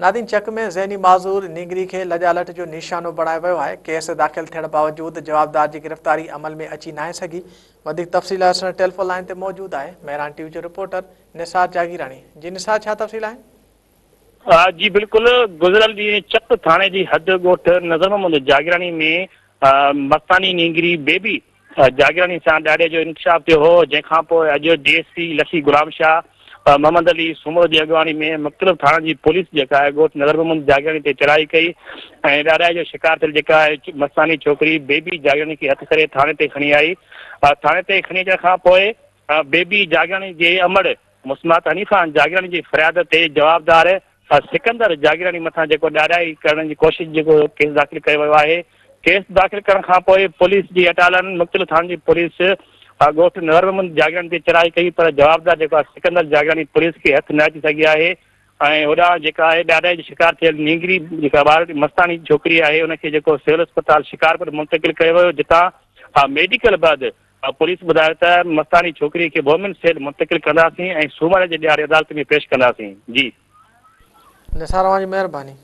نادين چڪ ۾ ذهني معذور نينگري کي لڄالٽ جو نشانو بڻايو ويو آهي، ڪيس داخل ٿيڻ باوجود جوابدار جي گرفتاري عمل ۾ اچي ناهي سگهي، وڌيڪ تفصيل لاء اسان ٽيليفون لائين تي موجود آهي مهراڻ ٽي وي جو رپورٽر نثار جاگيراڻي، جي نثار ڇا تفصيل آهن؟ جي بلڪل گذريل ڏينهن چڪ ٿاڻي جي حد ڳوٺ نظر محمد جاگيراڻي ۾ مستاني نينگري بيبي جاگيراڻي سان ڏاڍي جو انڪشاف ٿيو هو، جنهن کان پوء اڄ D S P Lakki Ghulam Shah Muhammad Ali Soomro جي اڳواڻي ۾ مختلف ٿاڻن جي پوليس جيڪا آهي ڳوٺ نظر محمد جاگيراڻي تي چڙهائي ڪئي ۽ ڏاڍائي جو شڪار ٿيل جيڪا آهي مستاني ڇوڪري بيبي جاگيراڻي کي هٿ ڪري ٿاڻي تي کڻي آئي، ٿاڻي تي کڻي اچڻ کان پوء بيبي جاگيراڻي جي امڙ مسمات حنيفان جاگيراڻي جي فرياد تي جوابدار سڪندر جاگيراڻي مٿان جيڪو ڏاڏائي ڪرڻ جي ڪوشش جيڪو ڪيس داخل ڪيو ويو آهي، ڪيس داخل ڪرڻ کان پوء پوليس جي اٽالن مختلف ٿاڻن جي پوليس ڳوٺ نظر محمد جاگيراڻي تي چڙهائي ڪئي پر جوابدار جيڪو آهي سڪندر جاگيراڻي پوليس کي هٿ نه اچي سگهي آهي ۽ هوڏانهن جيڪا آهي ڏاڏائي جو شڪار ٿيل نينگري جيڪا ٻارڙي مستاني ڇوڪري آهي ان کي جيڪو سول اسپتال شڪارپور منتقل ڪيو ويو جتان ميڊيڪل بعد پوليس ٻڌايو ته مستاني ڇوڪري کي وومين سيل منتقل ڪنداسين ۽ سومر جي ڏهاڙي عدالت ۾ پيش ڪنداسين. جي. نثار اوهان جي مهرباني.